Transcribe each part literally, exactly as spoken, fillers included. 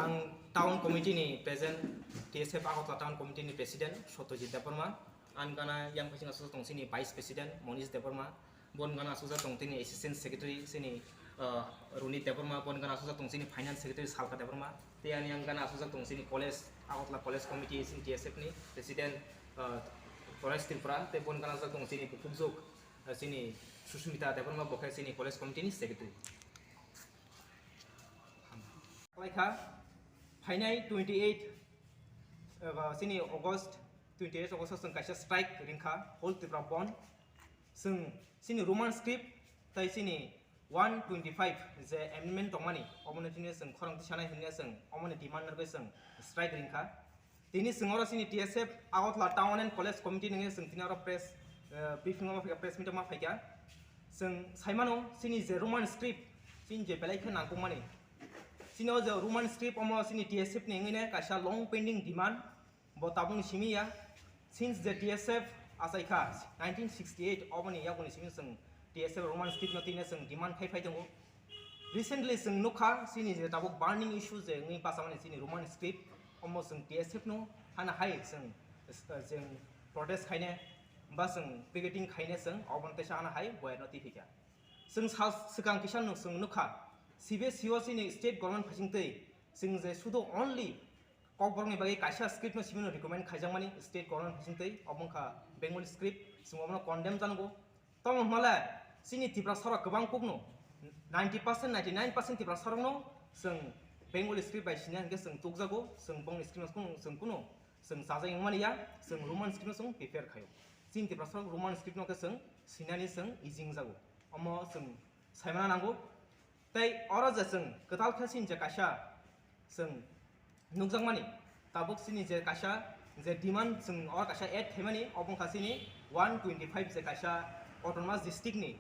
Ang town committee ni present, T S F Agartala town committee ni president Satyajit Debbarma, ang gana yang phaising aswk tong sini vice president Monish Debbarma, bon gana aswk tong tini assistant secretary sini, uh, Runit Debbarma, bon gana aswk tong sini finance secretary Salka Debbarma, tei ani yang gana aswk tong sini college, Agartala college committee sini T S F ni president, uh, Toresh Tripura, tei bon gana aswk tong sini bukhukjwk, uh, sini Susmita Debbarma, bo khe sini college committee ni secretary. Khlaikha, phainai twenty eight, eba, sini August, twenty eight August o chwng kaisa strike ringkha, whole Tripura bandh. Chwng sini Roman script tai sini one twenty five je amendment tongmani, omono tini chwng khorang tisanai hwnwi chwng omoni demand rwgwi chwng strike ringkha. Tini chwng oro chini T S F Agartala Town and College Committee nungwi chwng tini oro press, eh, briefing o ma phaikha, press meet o ma phaikha. Chwng saimano chini je Roman script, chini je belai khe nangkukmani. Chini o je Roman script omo chini T S F ni wngwi nai kaisa long pending demand, bo tabukni simi ya. Since je T S F achaikha nineteen sixty eight, oboni yakuni simi chwng T S F Roman script no tini chwng demand khai phai tongo. Recently chwng nukha chini je tabuk burning issue je wngwi bachamani chini Roman script, omo chwng T S F no hana hai chwng, chwng protest khaine ba chwng picketing khaine chwng obono teisa hana hai boyar no twi phaikha. Chwng sa swkang kisa nuk-, chwng nukha C B S E o chini state government phaising twi chwng je sudu only Kokborokni bagwi kaisa script no simi no recommend khaijakmani state government phaising twi, obo wngkha Bengali script, chwng obono condemn janago. Tamo hwnmale chini Tiprasa rok kwbang kukno, ninety percent, ninety nine percent Tiprasa rokno chwng Bengali script bai sina hwnkhe chwng tukjago, chwng bongni script no chwng kuno chwng chajak wngmani ya, chwng Roman script no chwng prefer khaio. Chini Tiprasa rok Roman script no khe chwng sinani chwng easy wngjago. Omo chwng saimana nango. Tei oro je chwng kwtal khe chini je kaisa chwng nukjakmani, tabuk chini je kaisa je demand chwng oro kaisa add khaimani, obo wngkha chini one twenty five je kaisa autonomous district ni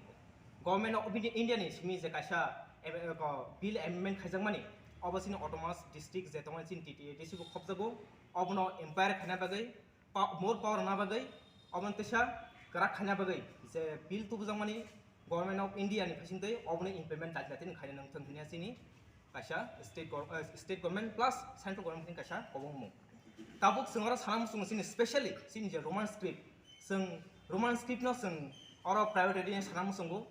Government of India ni simi je kaisa, eh, eh, ko bill amendment khaijakmani, obo chini autonomous district je tongmani chini T T A D C bo khopjago, obono empower khaina bagwi, pa-, more power rwna bagwi, obono teisa kwrak khaina bagwi je bill tubujakmani Government of India ni phaising twi obono implement dati dati khaina nangthang hwnwi chini kaisa state gov-, eh, state government plus central government ni kaisa kobongmung. Tabuk chwng oro sana muchungo chini specially chini je Roman script, chwng Roman script no chwng oro priority ni sana muchungo.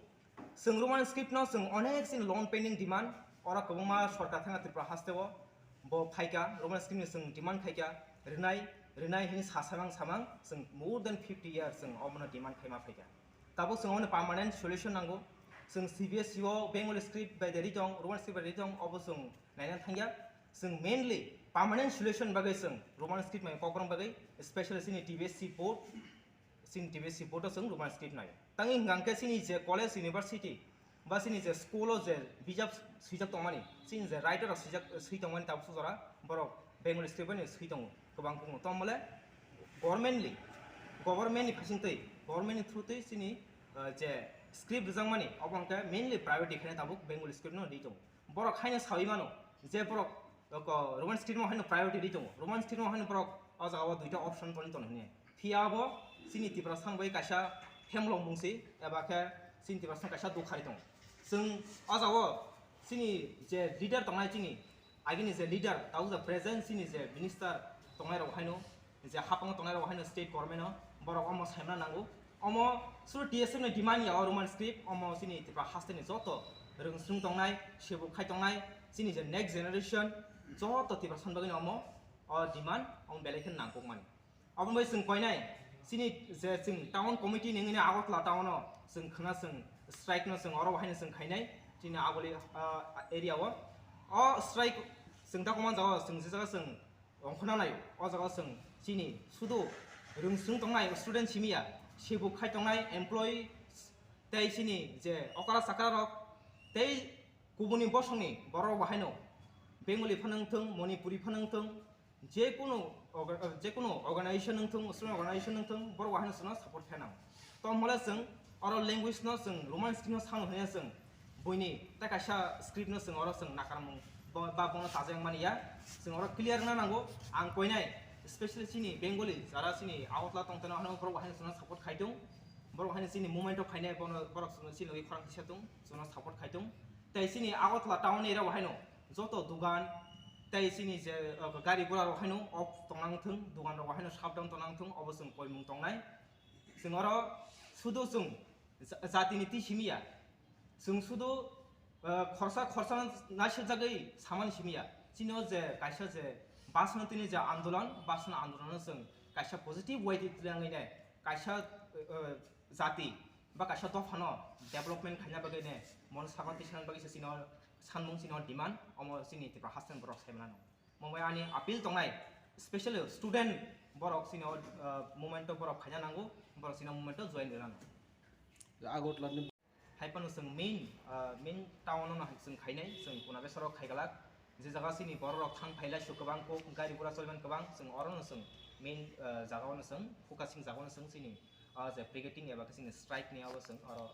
Chwng Roman script no chwng onek chini long pending demand, oro kwbangma sorkar thangna Tripura haste o bo phaikha, Roman script ni chwng demand khaikha, rwnai, rwnai hwnwi sa samang samang chwng more than fifty years chwng obono demand khaima phaikha. Tabuk chwng obono permanent solution nango. Chwng C B S E o Bengali script bai de ri tong, Roman script bai de ri tong, obo chwng naina thangya. Chwng mainly permanent solution bagwi chwng Roman script mai kokborok bagwi, specially chini T B S C board, chini T B S C board o chwng Roman script nai. Tangwi hwnkha hwnkhe chini je college, university ba chini je school o je bijap swijak tongmani, chini je writer rok swijak, swi tongmani tabuk sujora borok Bengali script bai swi tongo kwbang kwbang. Tamo le government ni, government ni phaising twi, government ni through twi chini, uh, je script rwjakmani obo hwnkhe mainly priority khaina tabuk Bengali script no ri tongo. Borok haino sawi mano je borok, uh, ko Roman script no haino priority ri tongo. Roman script no haino borok o jaga o duita option toni tono hwnwi. Phiya bo chini Tiprasa ni bai kaisa hemlong mungsi eba khe chini Tiprasa ni kaisa dukha ri tongo. Chwng o jaga o chini je leader tongnai chini agini je leader, tabuk je present chini je minister tongnai rok haino, je hapang tongnai rok haino state government o borok omo saimna nango. Omo suru T S F ni demand ya o Roman script, omo chini Tripura haste ni joto rwngswng tongnai, sebuk khai tongnai, chini je next generation joto Tiprasa ni bagwi omo o demand omo belai khe nangkukmani. Aboni bai chwng koinai, chini je chwng town committee ni wngwi Agartala town o chwng khwna chwng strike no chwng oro haino chwng khainai chini Agoli, ah, area o. O strike chwng ta kwmajak o chwng je jaga chwng ongkhorna nai o jaga chwng chini sudu rwngswng tongnai student simi ya, sebuk khai tongnai employee tei chini je okra chakra rok tei kubuni bosongni borok bo haino Bengali phano wngthwng, Manipuri phano wngthwng, je kunu orga-, je kunu organization wngthwng, student organization wngthwng, borok bo haino chwngno support khainai. Tamo le chwng oro language no chwng Roman script no sano hwnwi chwng buini tei kaisa script no chwng oro chwng nakarmung ba, ba bono chajak mani ya. Chwng oro clear wngna nango. Ang koinai specially chini Bengali jara chini Agartala tongthana hwnwi borok bo haino chwngno support khai tong. Borok haino chini movement o phainai bono borok chwngno chini logi khorang kisa tong, chwngno support khai tong. Tei chini Agartala town area bo haino joto dugan, Tei chini je, o, gari gura rok haino off tongnang thung, dogan rok haino shutdown tongnang thung, obo chwng koimung tongnai. Chwng oro sudu chwng ja-, jatini twi simiya. Chwng sudu, o, khorsa khorsa naisajagwi samani simiya. Chini o je kaisa je basno tini je andolon, basno andolono chwng kaisa positive way di twlangwi nai, kaisa, o, jati ba kaisa dophano development khaina bagwi ne, mon sagon tisana bagwi se chini o sanmung chini o demand, omo chini Tripura hasteni borok sai mano. Mumbai ani appeal tongnai, specially student borok chini o, uh, movement o borok khaina nango, borok chini o movement o join rwna nango. Agartala ni hai phano chwng main, uh, main town o no hai chwng khainai, chwng Puna Besar o khaigalak, je jaga chini borok rok thang phailai su kwbang kok gari gura choliman kwbang, chwng oro no chwng main, uh, jaga o no chwng focusing jaga o no chwng chini, uh, je picketing eba khe chini strike ni abo chwng oro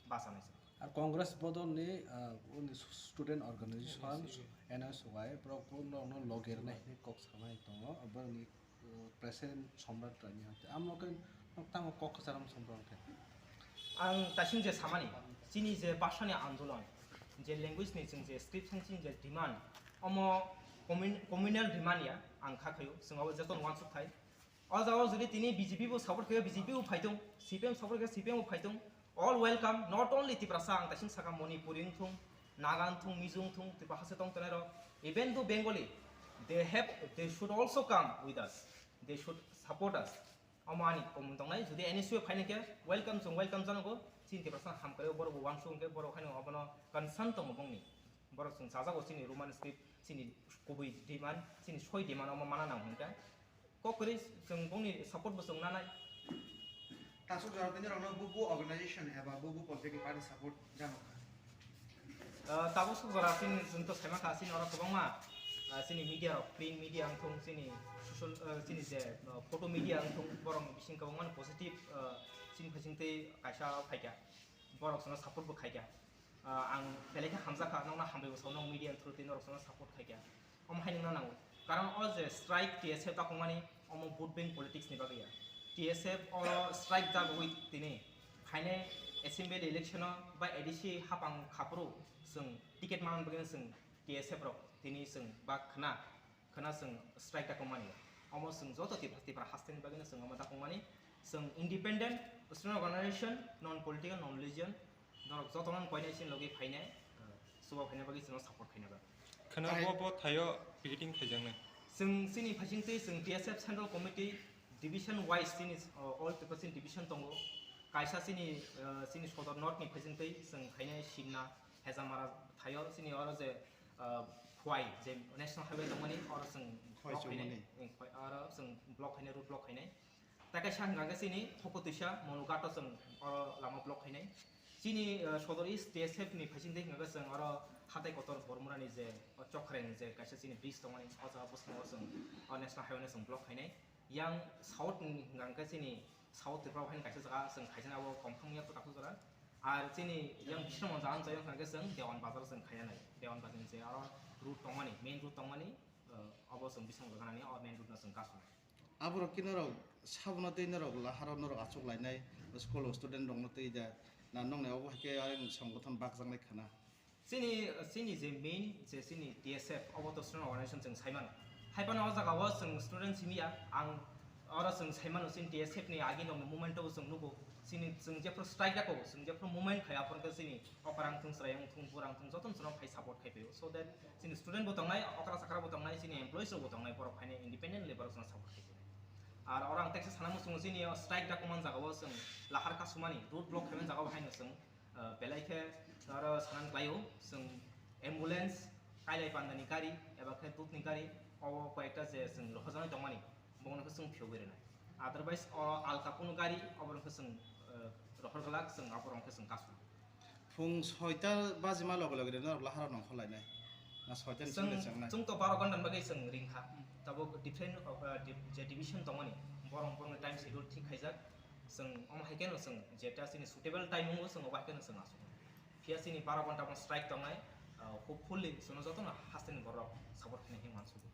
bachanai chwng. Ar Congress bodol ni, ah, uni student organization, N S Y, borok bo no, no loger nai hinwi kok samani tongo, borok ni, uh, president Somrat Rani hwnkhe. Amo khe nok tamo kok kwcharo Somrat hwnkhe. Ang tasing je samani, chini je bhasha ni andolon, je language ni chwng je script sang chini je demand, omo commun-, communal demand ya, ang kha khayo, chwng abo joto no uansuk thai. O jaga o jodi tini B J P bo support khe B J P bo phai thung, C P M support khe C P M bo phai thung, all welcome, not only Tiprasa, ang taising saka Manipuri wng thung, Naga wng thung, Mizo wng thung, Tripura haste tong tongnai rok, even though Bengali, they have, they should also come with us, they should support us. Omo ani komung tongnai, jodi N S U phaina khe welcome, chwng welcome janogo, chini Tiprasa ham kare borok bo uansuk hwnkhe borok haino obono concern tongo bongni, borok chwng chajago chini Roman script, chini kubui demand, chini soi demand omo mana nang hwnkhe. Kok kwrwi chwng bongni support bo chwng nanai. Tasuk jora tini rokno bubu organization eba bubu political party support jano kha? Ah, tabuk suk jora chini chwng to saima kha chini oro kwbangma, ah, chini media rok, print media wng thung, chini social, ah, chini je, ah, photo media wng thung, borok ni bising kwbangma ni positive, ah, chini phaising twi kaisa phaikha, borok chwngno support bo khaikha. Ah, ang belai khe hamjakha, nokno hambai bo sao, nok media ni through twi norok chwngno support khaikha. Omo hai nokna nango. Karon o je strike T S F takungmani, omo vote bank politics ni bagwi ya. T S F oro strike jagwi tini phainai assembly election o ba A D C hapang khaphuru chwng ticket manna bagwi chwng T S F rok tini chwng ba khna, khna chwng strike takungmani. Omo chwng joto Tipra, Tipra hasteni bagwino chwng omo takungmani. Chwng independent, student organization, non political, non religion, norok jotono koinai chini logi phainai, chuba phaina bagwi chwngno support khaina bagwi. Kheno bo, bo thaio picketing khaijaknai. Chwng chini phaising twi chwng T S F Central Committee division wise chini, uh, all Tiprasa chini division tongo. Kaisa chini, uh, chini Sodor North ni phaising twi chwng khainai Simna, Hejamara thaio chini oro je, uh, Khowai je national highway tongmani oro chwng Khowai block khainai. Chowmani. Khowai oro chwng block khainai, road block khainai. Tei kaisa hwnka khe chini Thokotwisa Monughat o chwng oro lama block khainai. Chini, uh, Sodor East T S F ni phaising twi hwnka khe chwng oro hatai kotor Bormura ni je o Chokhreng je kaisa chini bridge tongmani o jaga bwskango chwng o national highway no chwng block khainai. Yang south ni hwnka khe chini South Tripura o haino kaisa jaga chwng khaijana abo confirm ya to takhuk jora. Ar chini yang Bisramganj jaga wngkha khe chwng Dewan Bazar chwng khainai. Dewan Bazar ni je aro road tongmani, main road tongmani, uh, abo chwng Bisramganj ganani o main road no chwng kasuna. Aborok khe norok sabono tei norok laharo norok achuk lainai, school o student rokno tei da na nokni obo hai khe ayang songgothon bakjaknai khana. Chini, chini je main je chini T S F obo to student organization chwng saimano. Haibano o jaga o chwng student simi ya, ang oro chwng saimano chini T S F ni agi nokni movement o chwng nugo. Chini chwng jephru strike dako, chwng jephru movement khai aphuru khe chini okra wngthung, chwrai wngthung, bura wngthung jotono chwngno phai support khai phaio. So that chini student bo tongnai, okra chakra bo tongnai, chini employees rok bo tongnai, borok phainai independently borok chwngno support khai phainai. Ar oro ang teksa sana muchungo chini o strike dako man jaga o chwng lahar kasumani, road block khaimani jaga o haino chwng, ah, belai khe oro sanani klaio, chwng ambulance, kailai pandani gari, eba khe dudni gari, obo koyekta je chwng rohorjaknai tongmani, bono khe chwng phiyogwi rwnai. Otherwise, o Al Capone gari, oborok khe chwng, ah, rohor glak, chwng aborok khe chwng kasu. Phung soita bajima loge loge norok laharo nongkhor lainai. Na soita ni simi chengnai. Chwng to baro ghonta ni bagwi chwng ringkha. Tabuk different, ah, di-, je division tongmani, borok borokni time schedule thik khaijak. Chwng omo hai kheno chwng jeta chini suitable time wngo chwng obo hai kheno chwng asuk. Phiya chini baro ghonta bo strike tongnai, ah, hopefully chwngno jotono hasteni borok support khainai hinwi uansukgo.